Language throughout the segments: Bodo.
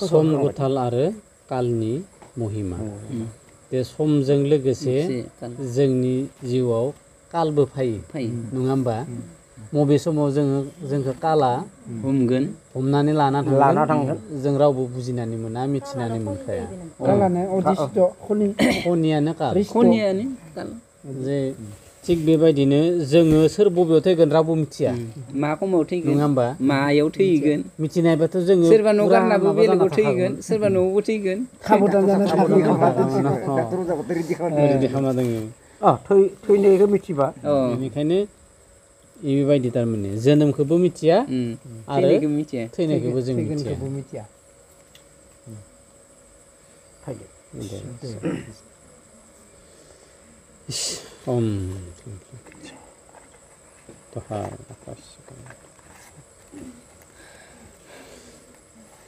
सम गुथाल आरो कालनि महिमा बे समजों लोगोसे जोंनि जिउआव कालबो फैयो नङा होमबा मबे समाव जोंखौ काला हमनानै लाना थांगोन जों रावबो बुजिनानै मोना मिथिनानै मोनखाया खनियानो काल जे थिग बेबायदिनो जोङो सोर बबेयाव थैगोन रावबो मिथिया मा समाव थैगोन नङा होमबा मायाव थैगोन मिथिनायबाथ' जोङो सोरबा न' गारनाबो बेलेगाव थैगोन सोरबा न'आवबो थैगोन खाबदान जाना थैनायखौ मिथिबा बेनिखायनो बेबायदि थारमाने जोनोमखौबो मिथिया आरो थैनायखौबो जों मिथिया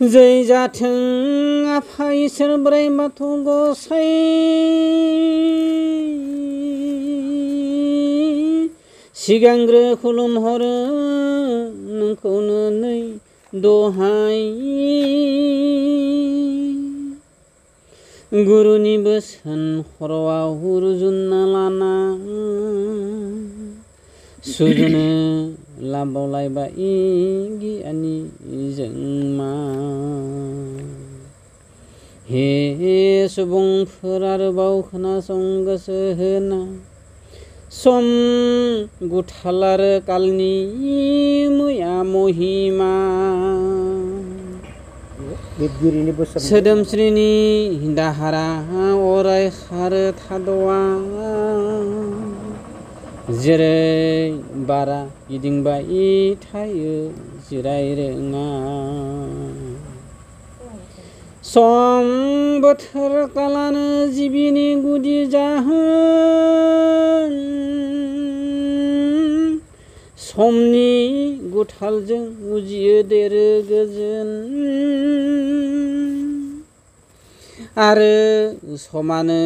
जै जाथों आफा इसोर बोराइ बाथौ गसाइ सिगांग्रो खुलुमहरो नोंखौनो नै दहाय गुरुनि बोसोन खर'आव रुजुनना लाना सुजुनो लाबावलायबाय गियानि जोंमा हे सुबुंफोर आरोबाव खोनासं गोसो होना सम गुथाल आरो कालनि मैया महिमा सोदोमस्रिनि दाहारा अराय खारो थाद'आ जेरै बारा गिदिंबाय थायो जिराय रोङा सम बोथोर कालानो जिबिनि गुदि जाहोन समनि गुथालजों उजियो देरो गोजोन आरो समानो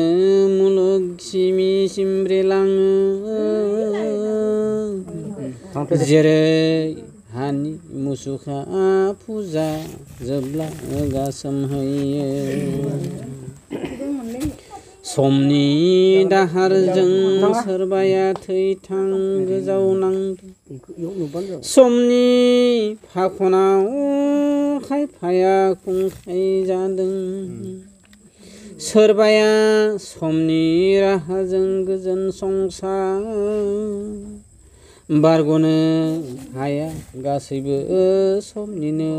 मुलुग सिमि सिमब्रेलाङो जेरै हानि मुसुखा फुजा जोबला गासोमहैयो समनि दाहारजों सोरबाया थैथां गोजावनांदों समनि फाखनाव खायफाया खुंखाय जादों सोरबाया समनि राहाजों गोजोन संसार बारग'नो हाया गासैबो समनिनो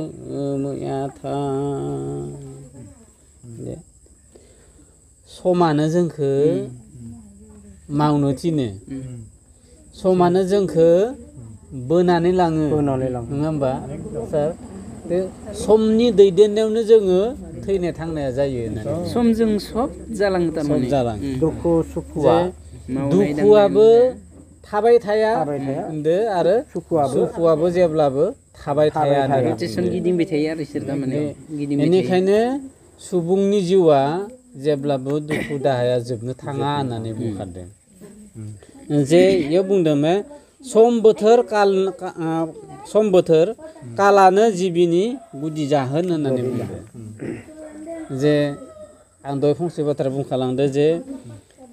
मैयाथा समानो जोंखौ मावनो थिनो समानो जोंखौ बोनानै लाङो नङा होमबा सार बे समनि दैदेननायावनो जोङो थैनाय थांनाया जायो समजों सब जालाङो थारमाने दुखु सुखुआ दुखुआबो थाबाय थाया आरो सुखुआबो जेब्लाबो थाबाय थाया गिदिंबाय थायो आरो इसोर थारमाने बेनिखायनो सुबुंनि जिउआ जेब्लाबो दुखु दाहाया जोबनो थाङा होननानै बुंखादों जे इयाव बुंदों सम बोथोर कालानो जिबिनि गुदि जाहोन होननानै बुंदों जे आं दहाय फंसे बाथ्रा बुंखालांदों जे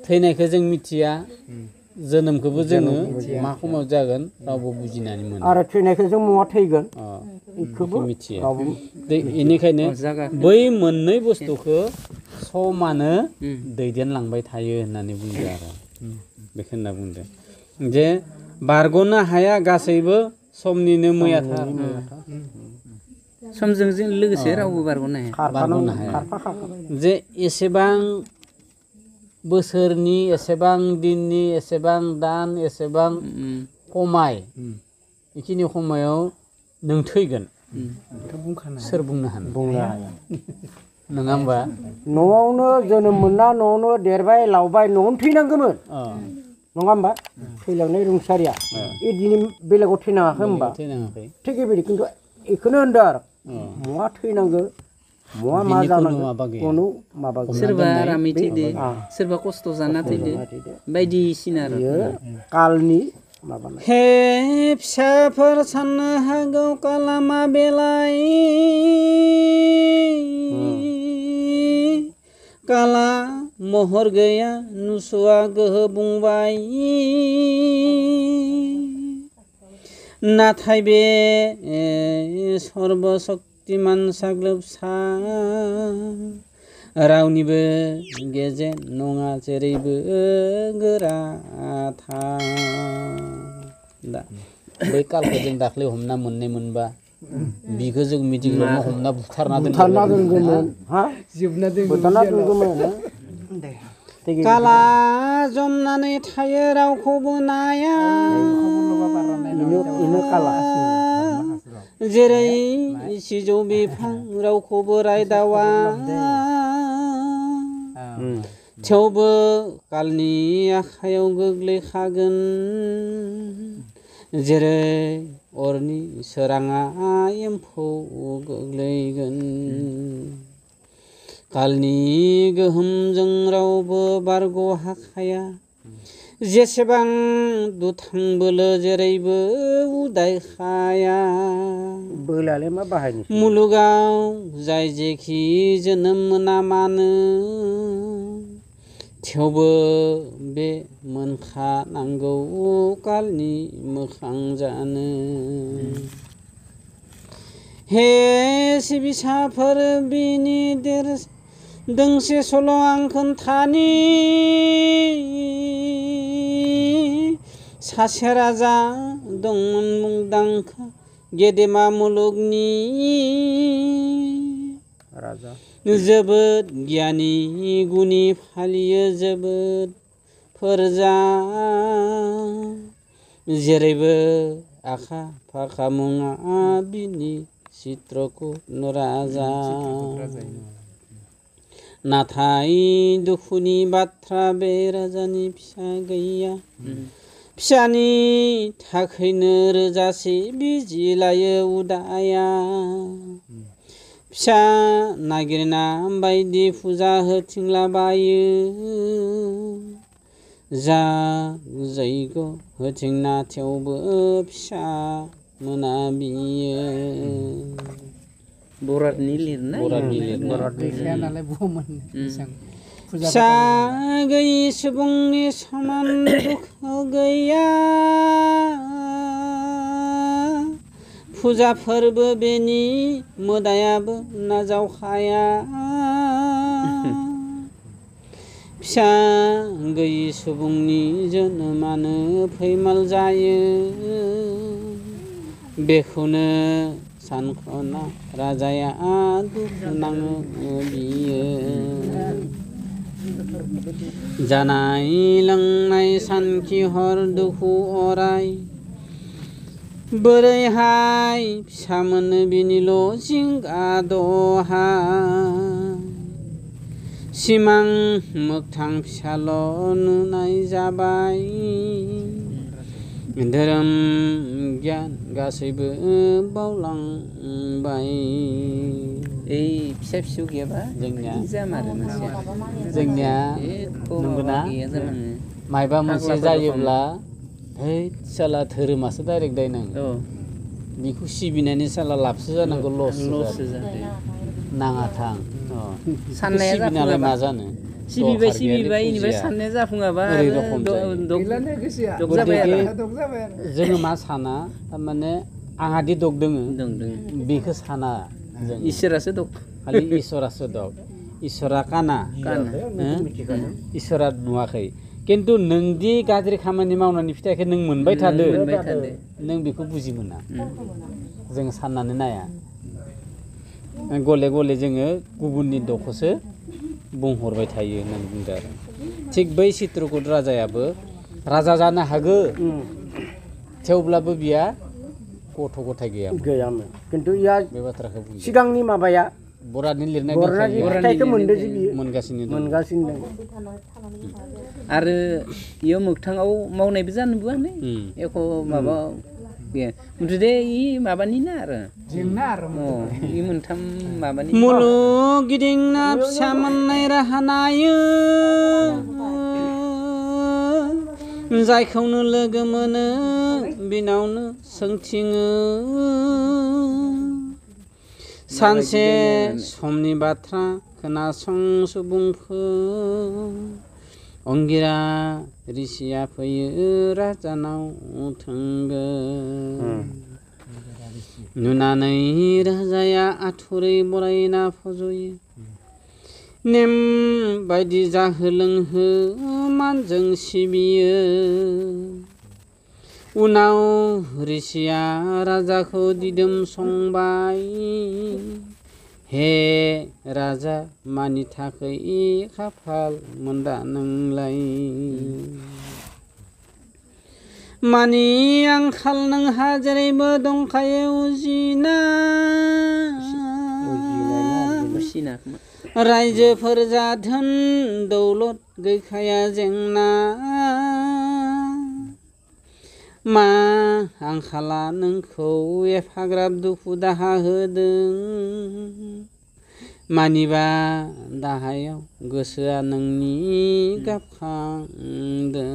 थैनायखौ जों मिथिया जोनोमखौबो जोङो मा समाव जागोन रावबो बुजिनानै मोना आरो थैनायखौ जों महा थैगोन बेखौबो मिथिया बेनिखायनो बै मोननै बुस्थुखौ समानो दैदेनलांबाय थायो होननानै बुंदों आरो बेखौ होनना बुंदों जे बारग'नो हाया गासैबो समनिनो मैयाथार समजों लोगोसे रावबो बारग'नो हाया जे एसेबां बोसोरनि एसेबां दिननि एसेबां दान एसेबां खमाय बेखिनि समायाव नों थैगोन सोर बुंनो हानो नङा होमबा न'आवनो जोनोम मोनना न'आवनो देरबाय लावबाय न'आवनो थैनांगौमोन नङा होमबा थैलांनाय रुंसारिया बिदिनो बेलेगाव थैनाङाखै होमबा थिग बेबायदि खिन्थु बेखौनो होनदों आरो महा थैनांगौ महा मा जानांगौ खुनु माबा सोरबा आरामै थैदो सोरबा खस्थ' जाना थैदो बायदिसिना आरो कालनि माबानाय हे फिसाफोर साननो हागौ कालामा बेलाय काला महर गैया नुसुआ गोहो बुंबाय नाथाय बे सर्ब शक्तिमान साग्लोबसा रावनिबो गेजेर नङा जेरैबो गोराथार दा बै कालखौ जों दाख्लै हमना मोननै मोनबा बिखौ जों मिथिग्रावनो हमना बुथारना दोनगौमोन हा जोबना बुथारना दोनगौमोन काला जमनानै थायो रावखौबो नाया इनो काला जेरै सिजौ बिफां रावखौबो रायदावा थेवबो कालनि आखायाव गोग्लैखागोन जेरै अरनि सोराङा एम्फौ गोग्लैगोन कालनि गोहोमजों रावबो बारग' हाखाया जेसेबां दुथां बोलो जेरैबो उदायखाया बोलालाय मा बाहायनो मुलुगाव जाय जेखि जोनोम मोना मानो थेवबो बे मोनखानांगौ कालनि मोखां जानो हे सिबिसाफोर बिनि दोंसे सल' आं खोन्थानि सासे राजा दंमोन मुंदांखा गेदेमा मुलुगनि राजा जोबोद गियानि गुनि फालियो जोबोद फोरजा जेरैबो आखा फाखा मुङा बिनि चित्रकुट राजा नाथाय दुखुनि बाथ्रा बे राजानि फिसा गैया फिसानि थाखैनो रोजासे बिजि लायो उदाया फिसा नागिरना बायदि फुजा होथिंलाबायो जा जैग' होथिंना थेवबो फिसा मोना बियो बरादनि लिरनाय गैखाया नालाय बहमोन फिसा गैयि सुबुंनि समान दुखु गैया फुजा फोरबो बेनि मोदायाबो नाजावखाया फिसा गैयि सुबुंनि जोनोमानो फैमाल जायो बेखौनो सानख'ना राजाया दुखु नाङो बियो जानाय लोंनाय सानखि हर दुखु अराय बोरैहाय फिसा मोनो बिनिल' जिंगा दहा सिमां मोगथां फिसाल' नुनाय जाबाय धोरोम गियान गासैबो बावलांबाय ओइ फिसा फिसौ गैयाबा जोंनिया जामारो मानसिया जोंनिया नंगौना मायबा मोनसे जायोब्ला है साला धोरोमासो डाइरेक्ट दायनां बेखौ सिबिनायनि साला लाबसो जानांगौ लससो जादों नाङा थां साननाया सिबिनालाय मा जानो सिबिबाय इनिफ्राय साननाया जाफुङाबा जोङो मा साना थारमाने आंहादि दग दोङो बेखौ साना जों इसोरासो दं खालि इसोरासो दं इसोरा काना इसोरा नुवाखै किन्तु नोंदि गाज्रि खामानि मावनायनि फिथाइखौ नों मोनबाय थादो नों बेखौ बुजि मोना जों साननानै नाया गले गले जोङो गुबुननि दखौसो बुंहरबाय थायो होननानै बुंदों आरो थिग बै चित्रकुट राजायाबो राजा जानो हागौ थेवब्लाबो बिया गथ' गथाय गैयामोन किन्तु इया बे बाथ्राखौ बुंदों सिगांनि माबाया बरादनि लिरनाय फिथाइखौ मोनदों जे बियो मोनगासिनो दं आरो इयो मोगथाङाव मावनायबो जानोबो हानाय एख' माबा दे इ माबानिना आरो जेंना आरो इ मोनथाम माबानि मुलुग गिदिंना फिसा मोननाय राहा नायो जायखौनो लोगो मोनो बिनावनो सोंथिङो सानसे समनि बाथ्रा खोनासं सुबुंफोर अंगिरा ऋषिया फैयो राजानाव थोंगोन नुनानै राजाया आथुरै बरायना फज'यो नेम बायदि जाहो लोंहो मानजों सिबियो उनाव ऋषिया राजाखौ दिदोम संबाय हे राजा मानि थाखै खाफाल मोनदा नोंलाय मानि आंखाल नोंहा जेरैबो दंखायो उजिना रायजोफोर जाधोन दौलत गैखाया जेंना मा आंखाला नोंखौ एफाग्राब दुखु दाहा होदों मानिबा दाहायाव गोसोआ नोंनि गाबखांदों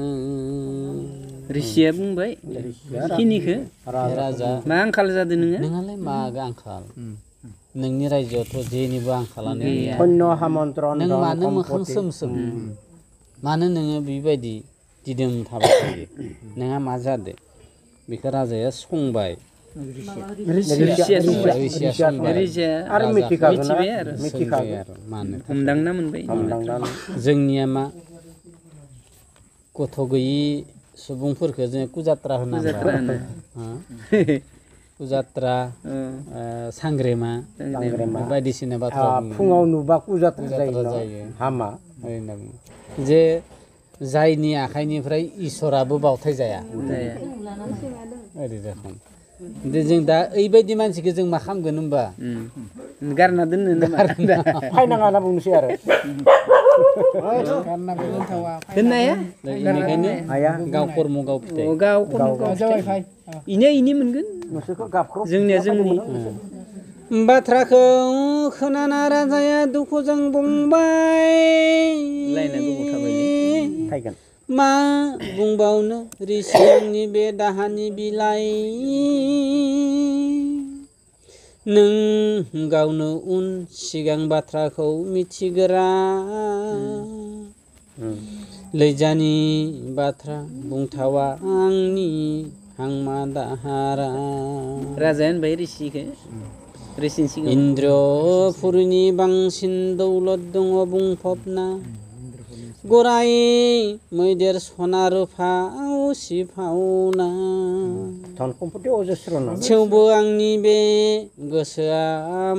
ऋषिया बुंबाय खिनिखो राजा मा आंखाल जादों नोङो नोंहालाय मा आंखाल नोंनि रायजोआवथ' जेनिबो आंखालानो गैया नों मानो मोखां सोमसोम मानो नोङो बेबायदि दिदोम थाबाय थायो नोंहा मा जादो बेखौ राजाया संबाय हमदांना मोनबाय जोंनिया मा गथ' गैयि सुबुंफोरखौ जों कुजात्रा होनना कुजात्रा सांग्रेमा बायदिसिना बाथ्रा फुङाव नुबा कुजात्रा जायो हामा जे जायनि आखाइनिफ्राय इसोराबो बावथाय जाया ओरै रखम जों दा ओइबायदि मानसिखौ जों मा खालामगोन होनबा गारना दोननो फायनाङा होनना बुंनोसै आरो दोननाया बेनिखायनो गाव कर्म गाव फिथाइ गाव कर्म गाव फिथाइ इनि मोनगोन जोंनिया जोंनि बाथ्राखौ खोनाना राजाया दुखुजों बुंबाय मा बुंबावनो ऋषि आंनि बे दाहानि बिलाइ नों गावनो उन सिगां बाथ्राखौ मिथिगोरा लैजानि बाथ्रा बुंथावा आंनि हांमा दाहारा राजाया होनबाय ऋषिखौ इन्द्रपुरनि बांसिन दौलत दङ बुंफबना गराय मैदेर सना रुफा उसिफावना थेवबो आंनि बे गोसोआ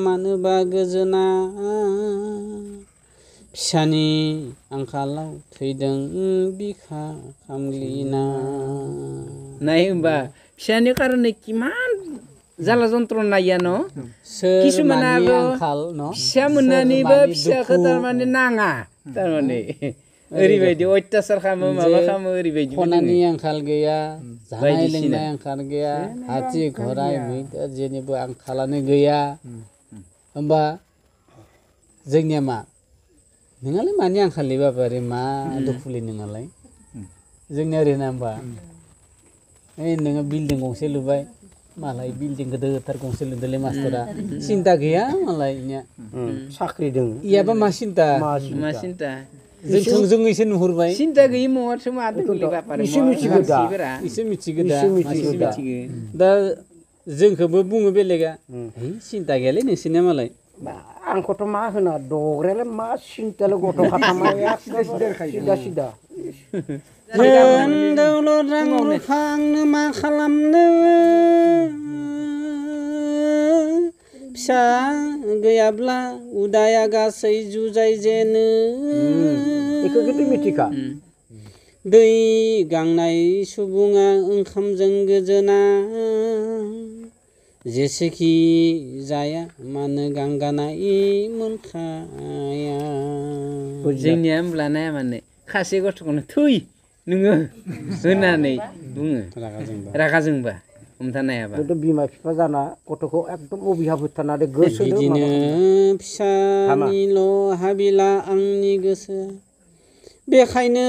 मानोबा गोजोना फिसानि आंखालाव थैदों बिखा खामग्लिना नाय होमबा फिसानि कारने किमान जाला जन्त्रना या न किसुमानाबो फिसा मोननानैबो फिसाखौ थारमाने नाङा थारमाने ओरैबायदि अत्याचार खालामो माबा खालामो ओरैबायदि खनानि आंखाल गैया जानाय लोंनाय आंखाल गैया हाथि घराइ मैदेर जेनिबो आंखालानो गैया होमबा जोंनिया मा नोंहालाय मानि आंखालनि बाबारे मा दुखुलि नोंहालाय जोंनिया ओरैना होमबा ओइ नोङो बिल्डिं गंसे लुबाय मालाय बिल्डिं गोदोरथार गंसे लुदोंलै मास्टरा सिन्था गैया मालाय साख्रि दङ इयाबा मा सिन्था जों थोंजोङैसो नुहुरबाय सिन्था गैयि मवासो मा इसे मिथिगो दा दा जोंखौबो बुङो बेलेगा सिन्था गैयालै नोंसोरनिया मालाय आंखौथ' मा होना दग्रायालाय मा सिन्थाल' गथ' खाथामाया सिदा सिदा दौलत रां रुफा आंनो मा खालामनो फिसा गैयाब्ला उदाया गासै जुजाय जेनो बेखौ खिन्थु मिथिखा दै गांनाय सुबुङा ओंखामजों गोजोना जेसेखि जाया मानो गांगानाय मोनखाया जोंनिया होमब्ला नाया माने खासे गथ'खौनो थै नोङो होननानै बुङो रागा जोंबा हमथानो हायाबा बिमा बिफा जाना गथ'खौ एकदम अबिहाब होथारनानै गोसो बिदिनो फिसानिल' हाबिला आंनि गोसो बेखायनो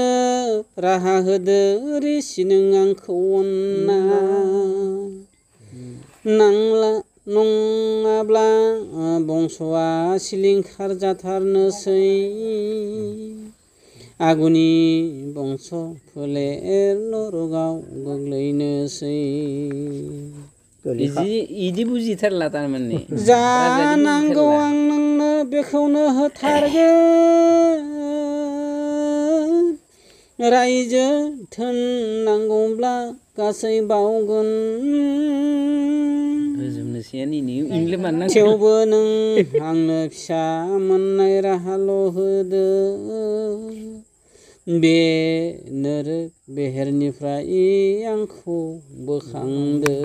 राहा होदो रिसि नों आंखौ अनना नांला नङाब्ला बंस'आ सिलिंखार जाथारनोसै आगुनि बंस' फोलेर नरकआव गोग्लैनोसै इदि बुजिथारला थारमाने जानांगौ आं नोंनो बेखौनो होथारगोन रायजो धोन नांगौब्ला गासै बावगोन थेवबो नों आंनो फिसा मोननाय राहाल' होदो बे नोरोग बेहेरनिफ्राय आंखौ बोखांदो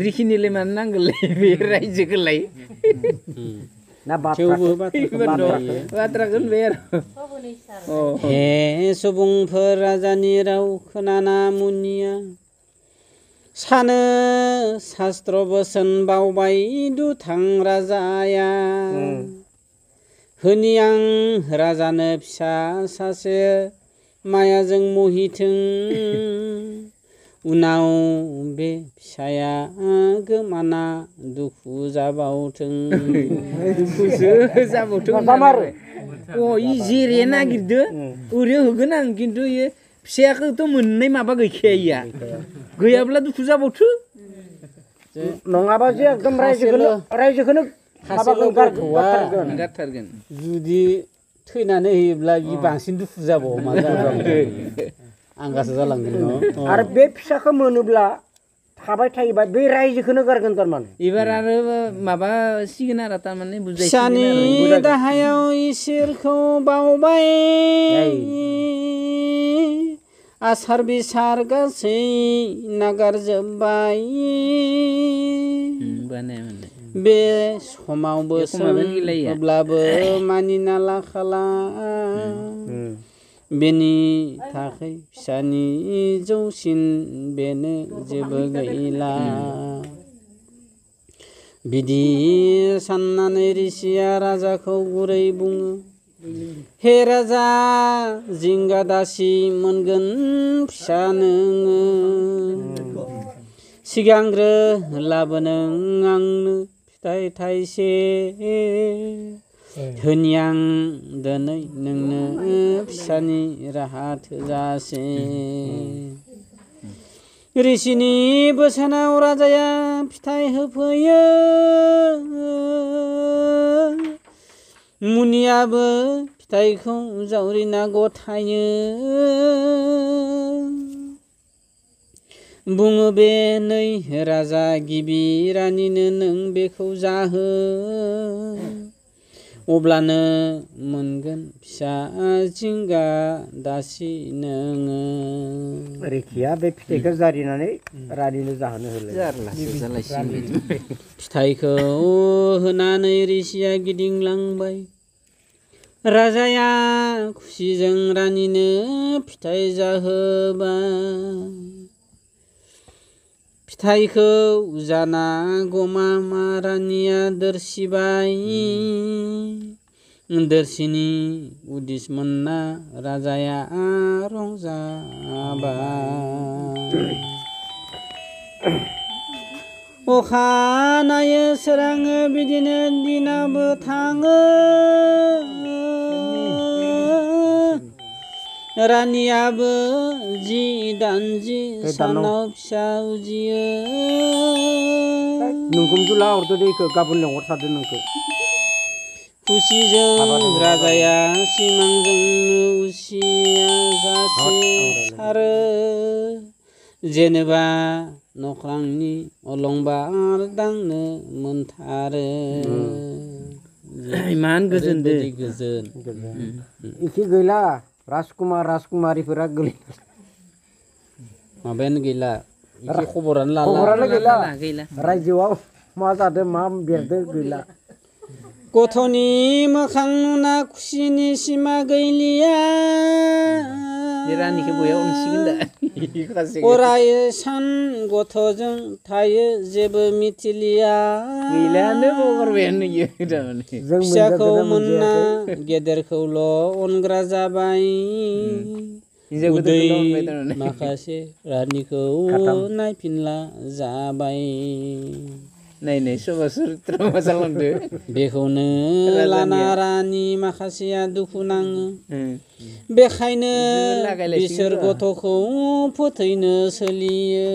रिखिनिलाय मानो नांगोनलै बे रायजोखौलाय ना थेवबो बाथ्राखौन बे आरो हे सुबुंफोर राजानि राव खोनाना मुनिया सानो शास्त्र बोसोन बावबाय दुथां राजाया होनि आं राजानो फिसा सासे मायाजों मोहिथों उनाव बे फिसाया गोमाना दुखु जाबावथों दुखुसो जाबावथों इ जेरे नागिरदो ओरै होगोन आं खिन्थु इयो फिसायाखौथ' मोननाय माबा गैखाया इया गैयाब्ला दुखु जाबावथो नङाबा जे एकदम रायजोखौनो गारथारगोन जुदि थैनानै होयोब्ला बि बांसिन दुखु जाबावो मा आंगासो जालांगोन आरो बे फिसाखौ मोनोब्ला थाबाय थायोबा बे रायजोखौनो गारगोन थारमाने एबार आरो माबा सिगोन आरो थारमाने फिसानि दाहायाव इसोरखौ बावबाय आसार बिसार गासै नागारजोब्बाय बे समाव बोसोनब्लाबो मानिना लाखाला बेनि थाखाय फिसानि जौसिन बेनो जेबो गैला बिदि साननानै ऋषिया राजाखौ गुरै बुङो हे राजा जिंगा दासि मोनगोन फिसा नोङो सिगांग्रो लाबो नों आंनो फिथाइ थाइसे होनि आं दिनै नोंनो फिसानि राहा थोजासे ऋषिनि बोसोनाव राजाया फिथाइ होफैयो मुनियाबो फिथाइखौ जावरिना गथायो बुङो बे नै राजा गिबि रानिनो नों बेखौ जाहो अब्लानो मोनगोन फिसा जिंगा दासि नोङो रिखिया बे फिथाइखौ जारिनानै रानिनो जाहोनो होलाय फिथाइखौ होनानै ऋषिया गिदिंलांबाय राजाया खुसिजों रानिनो फिथाइ जाहोबाय फिथाइखौ जाना गमामा रानिया दोरसिबाय दोरसिनि उदिस मोनना राजाया रंजाबाय अखानायै सोराङो बिदिनो दिनाबो थाङो रानियाबो जि दानजि सानाव फिसा उजियो नोंखौला हरदो दैखौ गाबोन लेंहरथारदो नोंखौ खुसिजों राजाया सिमांजोंनो उसिया जासे सारो जेनेबा नख्रांनि अलंबार दांनो मोनथारो इमान गोजोनदो गोजोन इखि गैला राजकुमारिफोरा गोलै माबायानो गैला इखि खबरानो लाला गैला रायजोआव मा जादों मा बेरदो गैला गथ'नि मोखां नुना खुसिनि सिमा गैलिया जे रानिखौ बया अनसिगोन दा अराय सान गथ'जों थायो जेबो मिथिलिया गैलानो बावगारबायानो इयो थारमाने फिसाखौ मोनना गेदेरखौल' अनग्रा जाबाय उदै माखासे रानिखौ नायफिनला जाबाय नायनाय सभा चरित्र मा जालांदो बेखौनो लाना रानि माखासेया दुखु नाङो बेखायनो बिसोर गथ'खौ फोथैनो सोलियो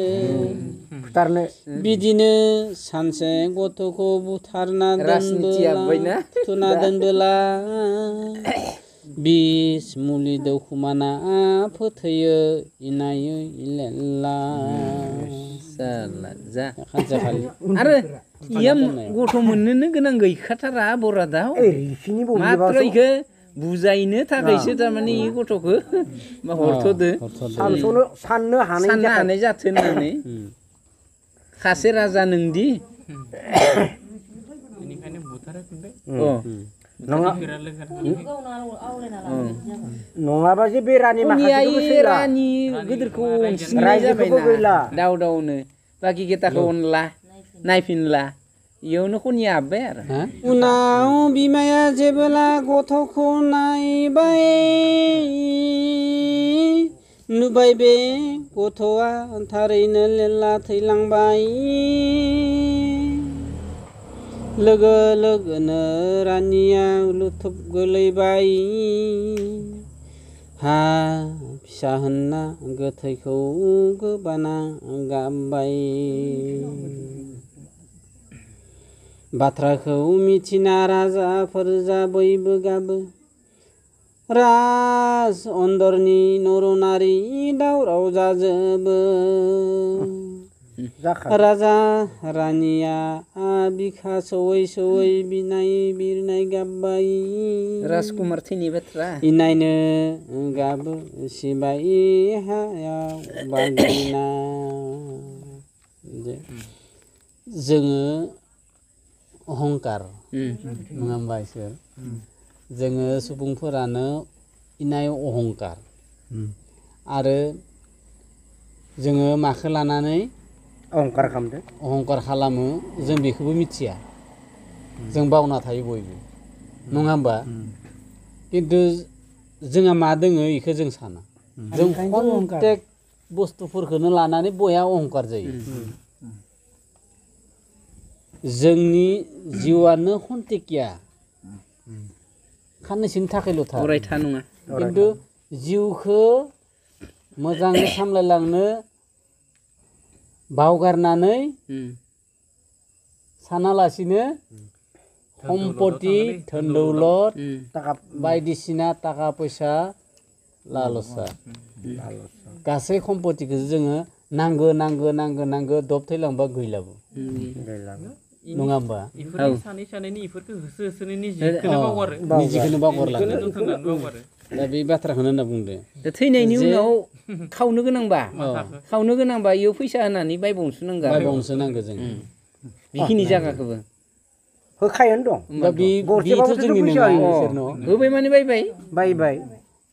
बिदिनो सानसे गथ'खौ बुथारना दोनबोला बिस मुलि दौखुमाना फोथैयो इनायै इलेला आरो इया गथ' मोननोनो गोनां गैखाथारा बरादाव मात्र इखो बुजायनो थाखायसो थारमाने इ गथ'खौ हरथ'दो साननो हानाय जाथों होननानै खासे राजा नोंदि बेनिखायनो बुथाराखै नङाबा जे बे रानि माखासे रानि गिदिरखौ अनसिननाय जाबायना दाव दावनो बाखि गेटाखौ अनला नायफिनला इयावनो खनिया हाबबाय आरो उनाव बिमाया जेबोला गथ'खौ नायबाय नुबाय बे गथ'आ थारैनो लेला थैलांबाय लोगो लोगोनो रानिया लुथुब गोलैबाय हा फिसा होनना गोथैखौ गोबाना गाबबाय बाथ्राखौ मिथिना राजाफोरजा बयबो गाबो राज अन्दरनि नरनारि दावराव जाजोबो राजा रानिया बिखा सौयै सौयै बिरनाय गाबबाय राजकुमार थैनि बाथ्रा इनायनो गाबो सिबाय हायाव बागिना जोङो अहंकार नङा होमबा इसोर जोङो सुबुंफोरानो इनाय अहंकार आरो जोङो माखौ लानानै अहंकार खालामो जों बेखौबो मिथिया जों बावना थायो बयबो नङा होमबा खिन्थु जोंहा मा दोङो इखौ जों साना जों कन्टेक्ट बुस्थुफोरखौनो लानानै बया अहंकार जायो जोंनि जिउआनो खन्तेकिया खाननैसोनि थाखायल'थार अरायथा नङा खिन्थु जिउखौ मोजाङै सामलायलांनो बावगारनानै सानालासिनो सम्पति धोन दौलत बायदिसिना थाखा फैसा लालसा गासै सम्पतिखौ जोङो नांगो दब थैलांबा गैलाबो नङा होमबा सानैनि इफोरखौ होसोनानै निजिखौनो बावगारो दा बे बाथ्राखौनो होनना बुंदो थैनायनि उनाव खावनो गोनांबा इयाव फैसा होनानै बायबावनोसो नांगौ जों बेखिनि जायगाखौबो होखायानो दं दा बेथ' जोंनि नङा होबाय माने बायबाय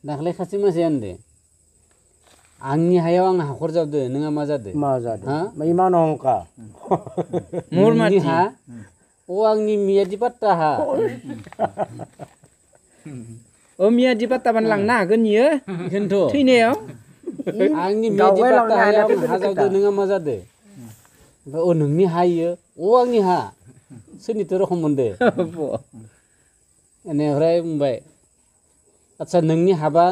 दाख्लै सासे मानसिया होनदो आंनि हायाव आं हाखर जादो नोंहा मा जादो इमान अहंकार नोंनि हा आंनि मियादि पाट्टा हा मियादि पाट्टाबानो लांनो हागोन इयो बेखौनोथ' थैनायाव आंनि मियादि पाट्टा हायाव हा जादो नोंहा मा जादो ओमफ्राय नोंनि हा इयो आंनि हा सोरनिथो रखम मोनदो बेनिफ्राय बुंबाय आदसा नोंनि हाबा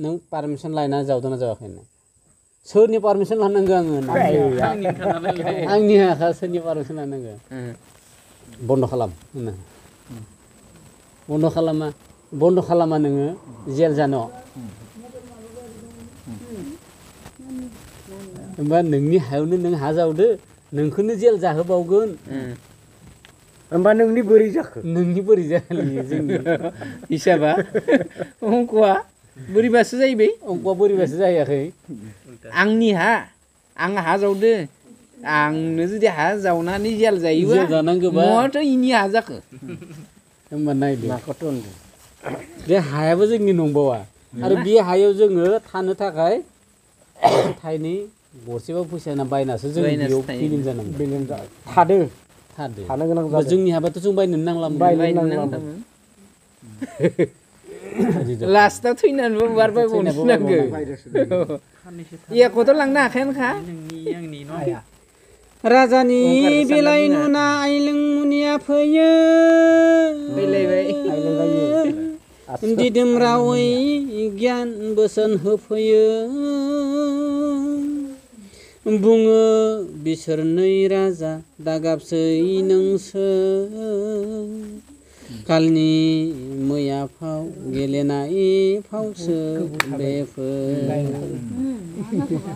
नों पारमिसन लायना जावदोंना जावाखैनो सोरनि पारमिसन लानांगौ आङो आंनि हाखा सोरनि पारमिसन लानांगौ बन्द' खालाम होनो बन्द' खालामा नोङो जेल जानो होमबा नोंनि हायावनो नों हा जावदो नोंखौनो जेल जाहोबावगोन होमबा नोंनि बोरै जाखो जोंनि हिसाबा अंकआ बोरैबासो जाहैबाय अंकआ बोरैबासो जायाखै आंनि हा आं हा जावदो आंनो जुदि हा जावनानै जेल जायोबा जानांगौबा माथो इनि हा जाखो होमबा नायदो माखौथ' होनदों बे हायाबो जोंनि नंबावा आरो बे हायाव जोङो थानो थाखाय थाइनै गरसेबा फैसा होना बायनासो जों बेयाव बिलिं जानांगौ थादो थादो थानो गोनां जादों जोंनि हाबाथ' जों बायनो नांलामोन बायनो नांलामोन लास्टाव थैनानैबो बारबाय बावनांगौ एकखौथ' लांनो हाखायानोखा नोंनि आंनि न' राजानि बेलाय नुना आइलों मुनिया फैयो फैलायबाय दिदोम रावै गियान बोसोन होफैयो बुङो बिसोरनै राजा दागाबसै नोंसोर कालनि मैया फाव गेलेनाय फावसो बेफोर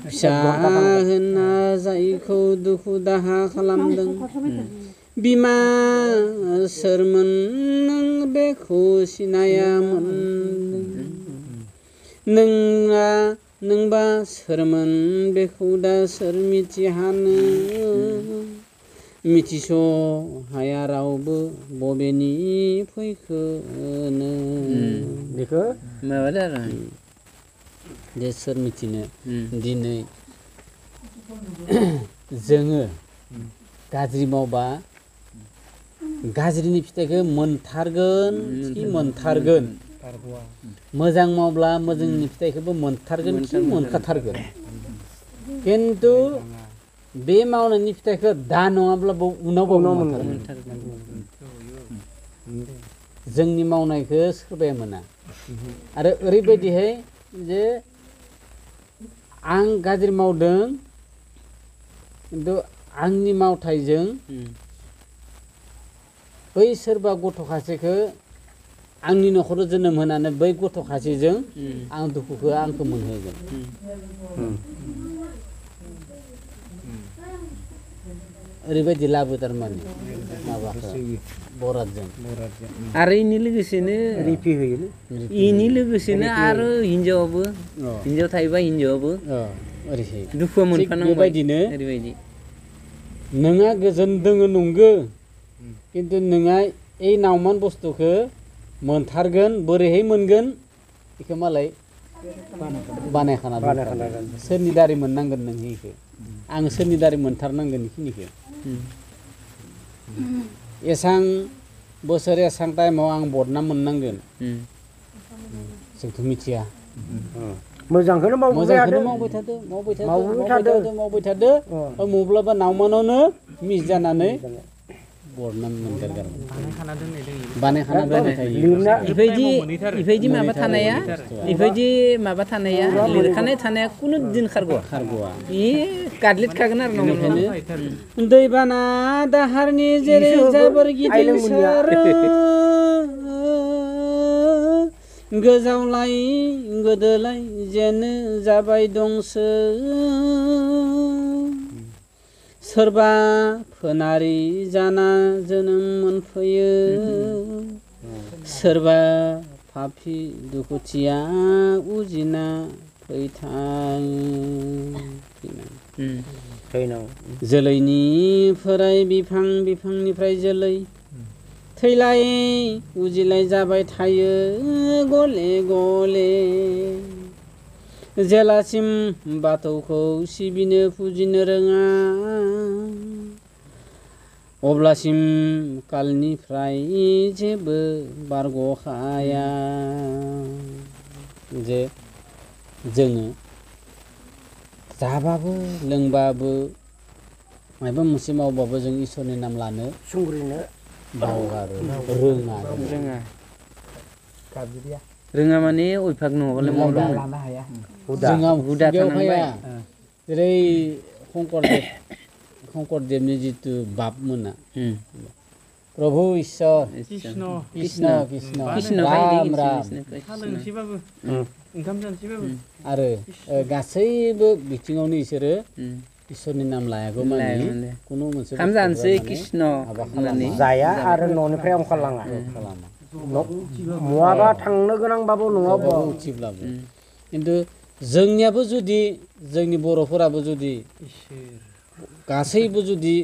फिसा होनना जायखौ दुखु दाहा खालामदों बिमा सोरमोन नों बेखौ सिनायामोन नोंबा सोरमोन बेखौ दा सोर मिथिहानो मिथिस' हाया रावबो बबेनि फैखोनो बेखौ माबादो आरो दे सोर मिथिनो दिनै जोङो गाज्रि मावबा गाज्रिनि फिथाइखौ मोनथारगोन खि मोनथारगोन मोजां मावब्ला मोजांनि फिथाइखौबो मोनथारगोन खि मोनखाथारगोन खिन्थु बे मावनायनि फिथाइखौ दा नङाब्लाबो उनावबो मोनथारगोन जोंनि मावनायखौ सोरबाया मोना आरो ओरैबायदिहाय जे आं गाज्रि मावदों खिन्थु आंनि मावथायजों बै सोरबा गथ' खासेखौ आंनि न'खराव जोनोम होनानै बै गथ' खासेजों आं दुखुखौ आंखौ मोनहोगोन ओरैबायदि लाबो थारमाने माबाखौ बरादजों आरो इनि लोगोसेनो रिफि होयो इनि लोगोसेनो आरो हिनजावाबो हिनजाव थायोबा हिनजावाबो ओरैहाय दुखु मोनफानांबाय बेबायदिनो ओरैबायदि नोंहा गोजोन दोङो नंगो खिन्थु नोंहा ओइ नावमान बुस्थुखौ मोनथारगोन बोरैहाय मोनगोन बेखौ मालाय बानायखाना दोनखादों सोरनि दारै मोननांगोन नों बेखौ आं सोरनि दारै मोनथारनांगोन बेखिनिखौ एसां बोसोर एसां टाइमाव आं बदनाम मोननांगोन जोंथ' मिथिया मोजांखौनो मावबाय थादो मब्लाबा नावमानावनो मिस जानानै बदनाम मोनदेरगारगोन बानायखाना दोननाय थायो इफायदि माबा थानाया इफायदि माबा थानाया लिरखानाय थानाया कुनु दिन खारग'आ इ गादलिदखागोन आरो नंखायनो दैबाना दाहारनि जेरै जाबोर गिदिं सोरो गोजावलाय गोदोलाय जेनो जाबाय दंसो सोरबा फोनारि जाना जोनोम मोनफैयो सोरबा पापि दुखुथिया उजिना फैथाङो जोलैनिफ्राय बिफांनिफ्राय जोलै थैलाय उजिलाय जाबाय थायो गले गले जेलासिम बाथौखौ सिबिनो फुजिनो रोङा अब्लासिम कालनिफ्राय जेबो बारग'खाया जे जोङो जाबाबो लोंबाबो माबा मोनसे मावबाबो जों इसोरनि नाम लानो सुंग्रिनो बावगारो रोङा माने अयभाग नङाबालाय लानो हाया जोंहा हुदा थानांबाय जेरै शंकरदेबनि जितु बापमोना प्रभु इसोर कृष्ण राम राम आरो गासैबो बिथिङावनो इसोरो इसोरनि नाम लायागौ माने कुनु मोनसे खाम जानोसै कृष्ण जाया आरो न'निफ्राय ओंखारलाङा मुवाबा थांनो गोनांबाबो नङाबो खिन्थु जोंनियाबो जुदि जोंनि बर'फोराबो जुदि गासैबो जुदि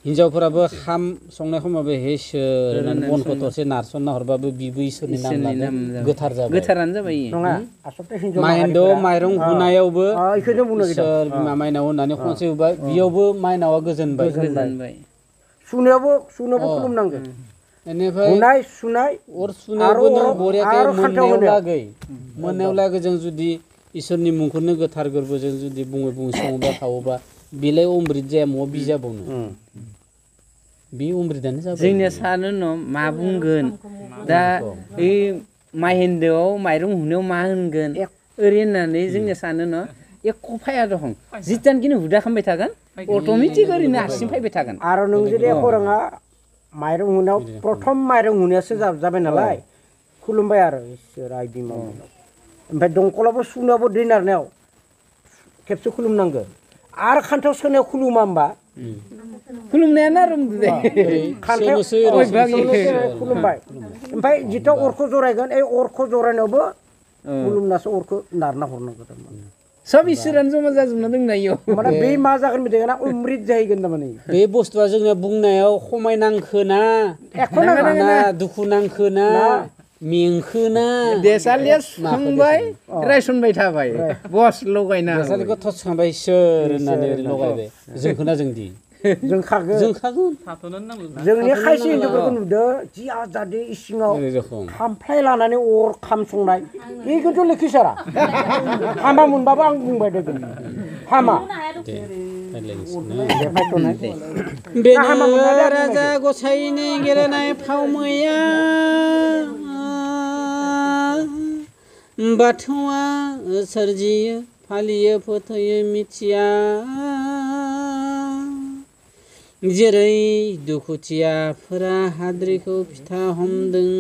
हिनजावफोराबो खाम संनाय समावबो हे सोर होननानै बनखौ थरसे नारसनना हरबाबो बिबो इसोरनि नाम लागोन गोथार जाबाय गोथारानो जाबाय नङा आसलते हिनजाव माइन्द माइरं हुनायावबो इखौनो बुंनो सोर बिमा माइनाव होननानै खनसे होबाय बियावबो माइनावा गोजोनबाय सुनायावबो खुलुमनांगोन बेनिफ्राय हुनाय सुनाय अर सुनायावबो नों बरियाके मोननायाव लागै जों जुदि इसोरनि मुंखौनो गोथार गोरबोजों जुदि बुङै सङोबा खावोबा बेलाय अमृत जाया म'आ बि जाबावनो बे अमृतानो जाबाय जोंनिया सानो न' मा बुंगोन दा ओइ माहेन्दोआव माइरं हुनायाव मा होनगोन ओरै होननानै जोंनिया सानो न' एख' फाया दं जितानखिनि हुदा खालामबाय थागोन अट'मेटिक ओरैनो हारसिं फैबाय थागोन आरो नों जुदि खरङा माइरं हुनायाव प्रथम माइरं हुनायासो जाबाय नालाय खुलुमबाय आरो इसोर आइ बिमा ओमफ्राय दंखलावबो सुनायावबो दै नारनायाव खेबसे खुलुमनांगौ आरो खान्थाव सोनायाव खुलुमा होमबा खुलुमनायानो आरो खान्थायाव खुलुमबाय ओमफ्राय जिथा अरखौ जरायगोन ओइ अरखौ जरायनायावबो खुलुमनासो अरखौ नारना हरनांगौ थारमाने सब इसोरानो जमा जाजोबना दोंनायो माने बे मा जागोन बिदिगोना अमृत जाहैगोन थारमाने बे बुस्थुआ जोंनिया बुंनायाव खमायनांखोना दुखु नांखोना मेंखोना देसालिया सुखांबाय रायसनबाय थाबाय बस लगायना देसालिखौ थसखांबाय सोर होननानै लगायबाय जोंखोना जोंदि जोंखागोन जोंनि खायसे हिन्दुफोरखौ नुदों जि आजादि इसिङाव खामफ्लाय लानानै अर खाम संनाय बेखौथ' लेखिसारा हामा मोनबाबो आं बुंबाय दोगोन हामा बेनो राजा गसाइनि गेलेनाय फावमैया बाथौआ सोरजियो फालियो फोथायो मिथिया जेरै दुखुथियाफोरा हाद्रिखौ फिथा हमदों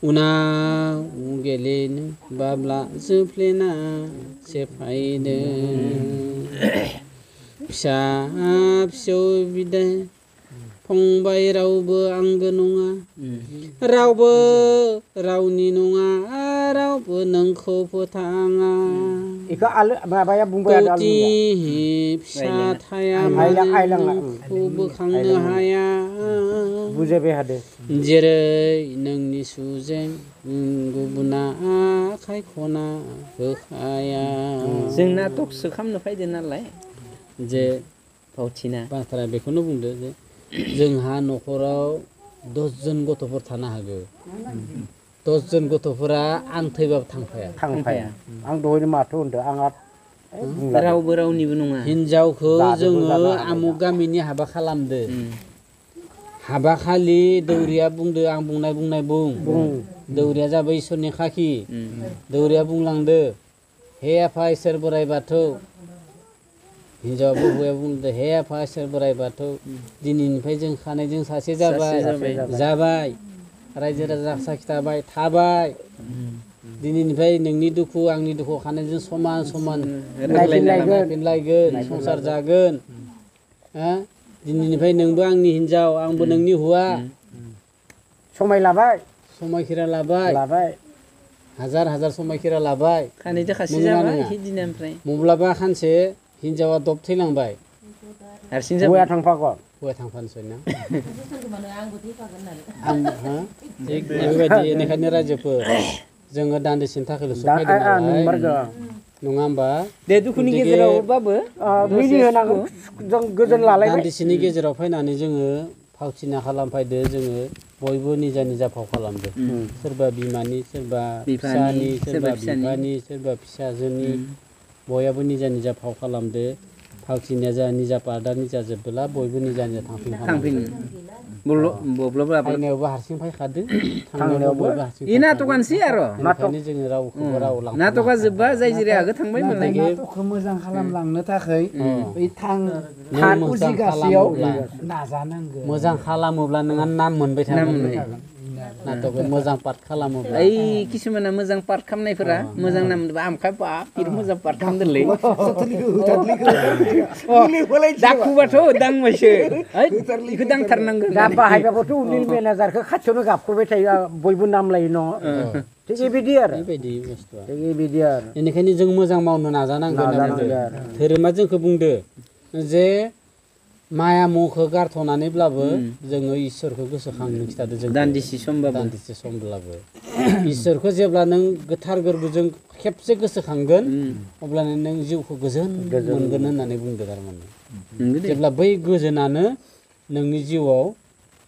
उनाव गेलेनो बाब्ला जोफ्लेना सेफायदों फिसा फिसौ बिदा फंबाय रावबो आंगो नङा रावबो रावनि नङा रावबो नोंखौ फोथाङा गति फिसा थाया मानोखौ बोखांनो हाया जेरै नोंनि सुजें गुबुना आखाइ खना होखाया जोंना टकसो खालामनो फैदो नालाय जे फावथिना बाथ्रा बेखौनो बुंदो जे जोंहा न'खराव 10 जन गथ'फोर थानो हागौ 10 जन गथ'फोरा आं थैबाबो थांफाया आं दहायनो माथो होनदों आंहा रावबो रावनिबो नङा हिनजावखौ जोङो आमुक गामिनि हाबा खालामदो हाबा खालि दौरिया बुंदो आं बुंनाय बुं दौरिया जाबाय इसोरनि खाखि दौरिया बुंलांदो हे आफा इसोर बोराइ बाथौ हिनजावाबो हौवाया बुंदो हे आफा इसोर बोराइ बाथौ दिनैनिफ्राय जों खानायजों सासे जाबाय रायजो राजा खिथाबाय थाबाय दिनैनिफ्राय नोंनि दुखु आंनि दुखु खानायजों समान नायफिनलायगोन संसार जागोन दिनैनिफ्राय नोंबो आंनि हिनजाव आंबो नोंनि हौवा समायखिरा लाबाय हाजार समायखिरा लाबाय खानायजों खासि जाबाय दिननिफ्राय मब्लाबा खानसे हिनजावा दब थैलांबाय हारसिं जाबाय हौवा थांफानोसै ना बेबायदि बेनिखायनो रायजोफोर जोङो दान्दिसेनि थाखायल' सफायदों नङा होमबा दे दुखुनि गेजेरावबाबो जों गोजोन लालायबाय दान्दिसेनि गेजेराव फैनानै जोङो फावथिना खालामफैदो जोङो बयबो निजा फाव खालामदो सोरबा बिमानि सोरबा फिसानि सोरबा बिफानि सोरबा फिसाजोनि बयहाबो निजा फाव खालामदो फावथिनाया जा निजा पार्टआ निजा जोबबोला बयबो निजा थांफिन फैनायावबो हारसिं फैखादो थांनायावबो हारसिं नाटकानोसै आरो नाटकनि जोङो रावखौबो राव लांफानो नाटका जोब्बा जाय जेरै आगो थांबाय मोनलाय नाटकखौ मोजां खालामलांनो थाखाय बै नाजानांगौ मोजां खालामोब्ला नोंहा नाम मोनबाय थागोन नाटकखौ मोजां पार्ट खालामोब्ला ओइ किसुमाना मोजां पार्ट खालामनायफोरा मोजां नाम आमखाय बाप मोजां पार्ट खालामदोंलै दाखुबाथ' दांबायसो बेखौ दांथारनांगोन बाहायबाबोथ' उनिल मेनेजारखौ खाथियावनो गाबख'बाय थायो बयबो नाम लायो न' थिग बेबायदि आरो बेबायदि बुस्थुआ थिग बेबायदि आरो बेनिखायनो जों मोजां मावनो नाजानांगोन धोरोमा जोंखौ बुंदो जे माया मुंखौ गारथ'नानैब्लाबो जोङो इसोरखौ गोसोखांनो खिथादो जों दान्दिसे समब्लाबो इसोरखौ जेब्ला नों गोथार गोरबोजों खेबसे गोसोखांगोन अब्लानो नों जिउखौ गोजोन मोनगोन होननानै बुंदो थारमाने जेब्ला बै गोजोनानो नोंनि जिउआव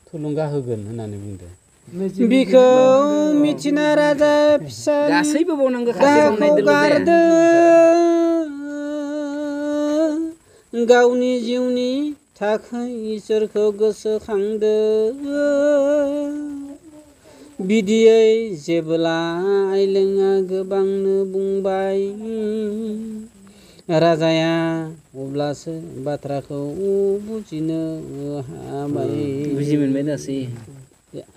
थुलुंगा होगोन होननानै बुंदो बिखौ मिथिना राजा फिसा गासैबो बावनांगौ गारदो गावनि जिउनि थाखाय इसोरखौ गोसोखांदो बिदियै जेब्ला आइलेङा गोबांनो बुंबाय राजाया अब्लासो बाथ्राखौ बुजिनो हाबाय बुजि मोनबाय दासै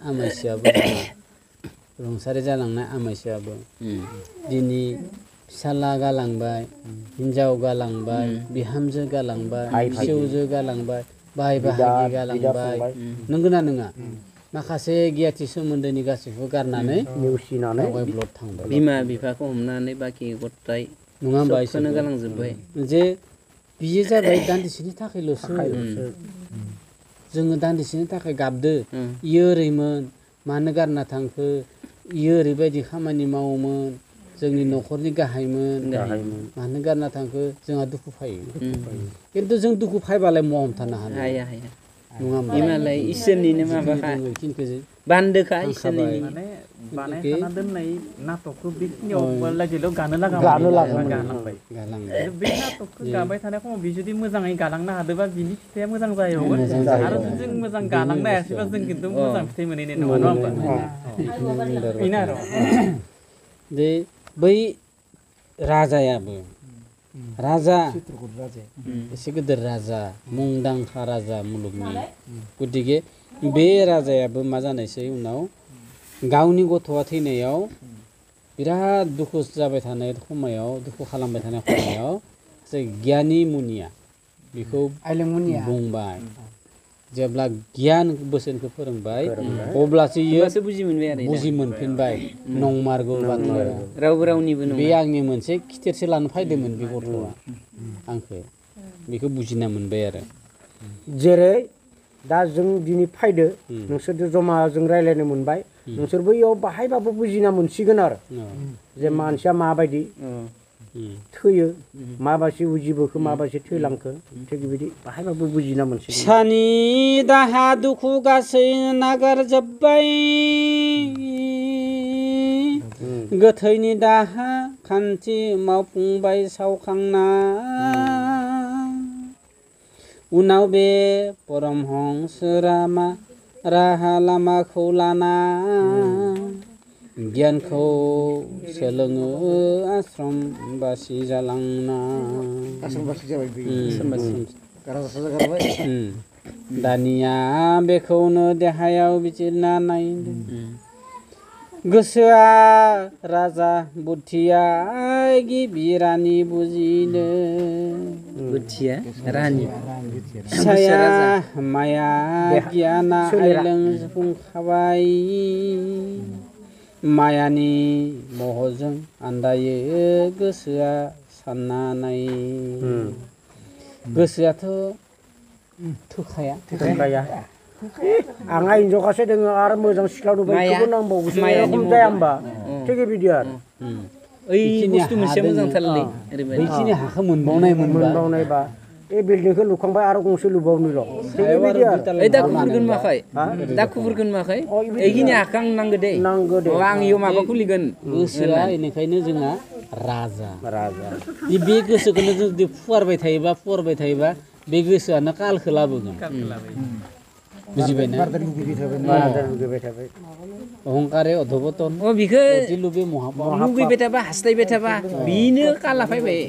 आमाइसियाबो रुंसारि जालांनाय आमाइसियाबो दिनै फिसाला गालांबाय हिन्जाव गालांबाय बिहामजो गालांबाय फिसौजो गालांबाय बाय बाहागि गालांबाय नंगौना नङा माखासे गियाथि सोमोन्दोनि गासैखौबो गारनानै नेवसिनानै ब्लड थांबाय बिमा बिफाखौ हमनानै बाखि गथाय नङा होमबा सबखौनो गालांजोब्बाय जे बियो जाबाय दान्दिसेनि थाखायल'सो जोङो दान्दिसेनि थाखाय गाबदो इयो ओरैमोन मानो गारना थांखो इयो ओरैबायदि खामानि मावोमोन जोंनि न'खरनि गाहायमोन मानो गारना थांखो जोंहा दुखु फायो खिन्थु जों दुखु फायबालाय महा हमथानो हाया नङा होमबा इमालाय इसोरनिनो माबाखा बान्दोखा इसोरनि माने बानायखाना दोननाय नाटकखौ बेखिनियाव लागैल' गानो लागा गालांबाय बे नाटकखौ गाबाय थानाय समाव बि जुदि मोजाङै गालांनो हादोंबा बिनि फिथाइया मोजां जाहैगोन आरो जों मोजां गालांनो हायासैबा जों खिन्थु मोजां फिथाइ मोनहैनाय नङा नङा होमबा बेनो आरो जे बै राजायाबो राजा एसे गिदिर राजा मुंदांखा राजा मुलुगनि गतिके बे राजायाबो मा जानायसै उनाव गावनि गथ'आ थैनायाव बिराद दुखु जाबाय थानाय समायाव दुखु खालामबाय थानाय समायाव जे गियानि मुनिया बेखौ बुंबाय जेब्ला गियान बोसोनखौ फोरोंबाय अब्लासो बुजि मोनफिनबाय नंमारगौ बाथ्राया रावबो रावनिबो नङा बे आंनि मोनसे खिथेरसो लानो फायदोंमोन बे गथ'आ आंखौ बेखौ बुजिना मोनबाय आरो जेरै दा जों दिनै फायदो नोंसोरजों जमा जों रायज्लायनो मोनबाय नोंसोर बैयाव बाहायबाबो बुजिना मोनसिगोन आरो जे मानसिया माबायदि थैयो माबायदि उजिबोखो माबायदि थैलांखो थिग बिदि बाहायबाबो बुजिना मोनसिगोन फिसानि दाहा दुखु गासै नागारजोब्बाय गोथैनि दाहा खान्थि मावफुंबाय सावखांना उनाव बे परमहंसरा राहा लामाखौ लाना गियानखौ सोलोङो आश्रम बासि जालांना दानिया बेखौनो देहायाव बिजिरना नायदों गोसोआ राजा बुद्धिया गिबि रानि बुजिनो बुद्धिया रानि फिसाया माया गियाना आइलों बुंखाबाय मायानि महरजों आन्दायो गोसोआ सानना नाय गोसोआथ' थोखाया आंहा हिनजावखासो दोङो आरो मोजां सिख्ला नुबाय बेखौबो नांबावगौसो जाया होमबा थिग बिदि आरो ओइ बुस्थु मोनसे मोजांथारलै बैखिनि हाखौ मोनबावनायबा ए बिल्डिंखौ लुखांबाय आरो गंसे लुबावनोल' थिग बिदि आरो ओइ दा खुफुरगोन माखै एखिनि हाखौ आं नांगौ दे आं इयाव माबा खुलिगोन गोसोआ बेनिखायनो जोंहा राजा बे गोसोखौनो जों जुदि फुवारबाय थायोबा बे गोसोआनो कालखौ लाबोगोन बुजिबायना अहंकारे अधपतन बिखौ लुबे लुगैबाय थाबा हास्थायबाय थाबा बिनो काला फैबाय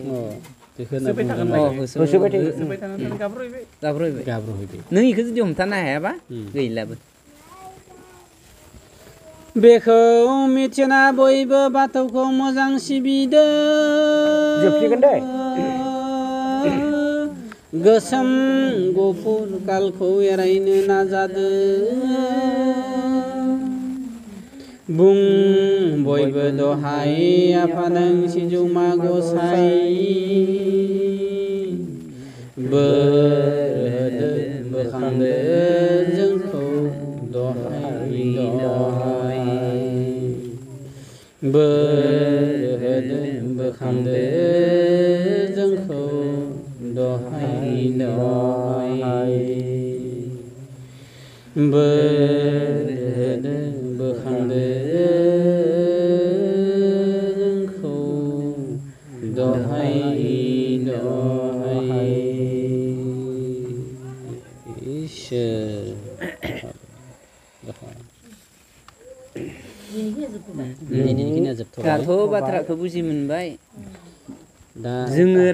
गाब्रहैबाय नों इखौ जुदि हमथानो हायाबा गैलाबो बेखौ मिथिना बयबो बाथौखौ मोजां सिबिदों जोबसिगोन दे गोसोम गुफुर कालखौ एरायनो नाजादों बुं बयबो दहाय आफा नों सिजौमा गसाइ बोर होदो बोखांदो जोंखौ दहाय दहाय बोर होदो बोखांदो जोंखौ दहाय दहाय बोर होदो बोखांदो जोंखौ दहाय दहाय इसोर दिनैनिखिनिया जोबथ'बाय दाथ' बाथ्राखौ बुजि मोनबाय दा जोङो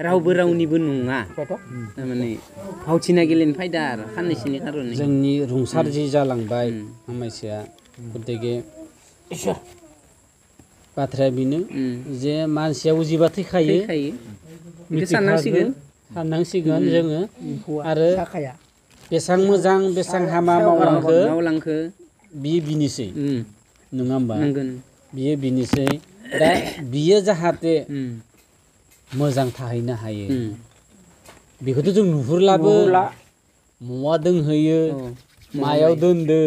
रावबो रावनिबो नङा थारमाने फावथिना गेलेनो फायदा आरो साननैसोनि खार'नै जोंनि रुंसार जि जालांबाय हामायसाया गतिके बाथ्राया बेनो जे मानसिया उजिबा थैखायो बेखौ साननांसिगोन जोङो आरो बेसेबां मोजां बेसेबां हामा मावलांखो बियो बिनिसै नङा होमबा बियो बिनिसै दा बियो जाहाथे मोजां थाहैनो हायो बेखौथ' जों नुहुरलाबो मवा दोनहैयो मायाव दोनदो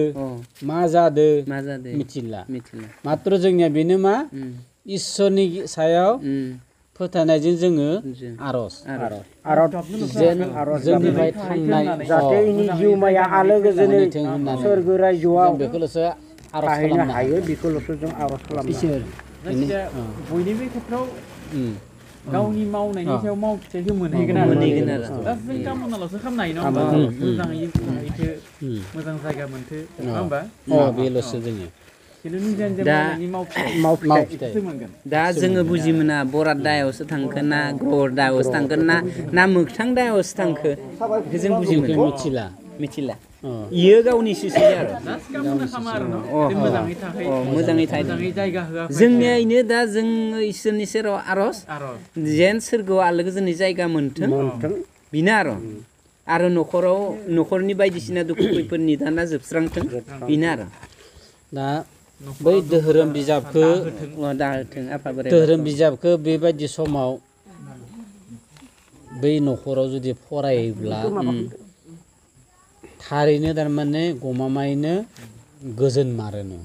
मा जादो मिथिला मात्र जोंनिया बेनो मा इसोरनि सायाव फोथायनायजों जोङो आर'ज जोंनिफ्राय थांनाय जाहाथे इनि जिउमाया आलो गोजोनै सोरगो रायजोआव बेखौल'सो आर'ज थाहैनो खालामनो हायो बेखौल'सो जों आर'ज खालामो जायखिजाया बयनिबो खेथ्रआव गावनि मावनायनि सायाव मावफिननायखौ मोनहैगोन आरो दा जों कामनाल'सो खालामनो हायो नङा होमबा मोजाङै थाहैथो मोजां जायगा मोनथो नङा होमबा बेल'सो जोङो दा जोङो बुजि मोना बराद दायावसो थांखो ना ग्रहर दायावसो थांखो ना मोगथां दायावसो थांखो बेखौ जों बुजि मोनो मिथिला इयो गावनिसोसै आरो मोजाङै थायो जोंनिया इनो दा जोङो इसोरनि सेराव आर'ज जेन सोरगोआव आलो गोजोनै जायगा मोनथों बेनो आरो न'खरनि बायदिसिना दुखु खैफोद निदाना जोबस्रांथों बेनो आरो दा बै धोरोम बिजाबखौ बेबायदि समाव बै न'खराव जुदि फरायोब्ला थारैनो थारमाने गमामायैनो गोजोन मारोनो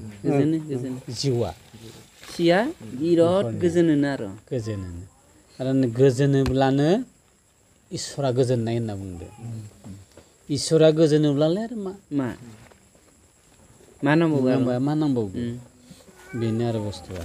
जिउआ बिराद गोजोनोनो आरो गोजोनोब्लानो इसोरा गोजोननाय होनना बुंदो इसोरा गोजोनोब्लालाय आरो मा नांबावगौ बेनो आरो बुस्थुआ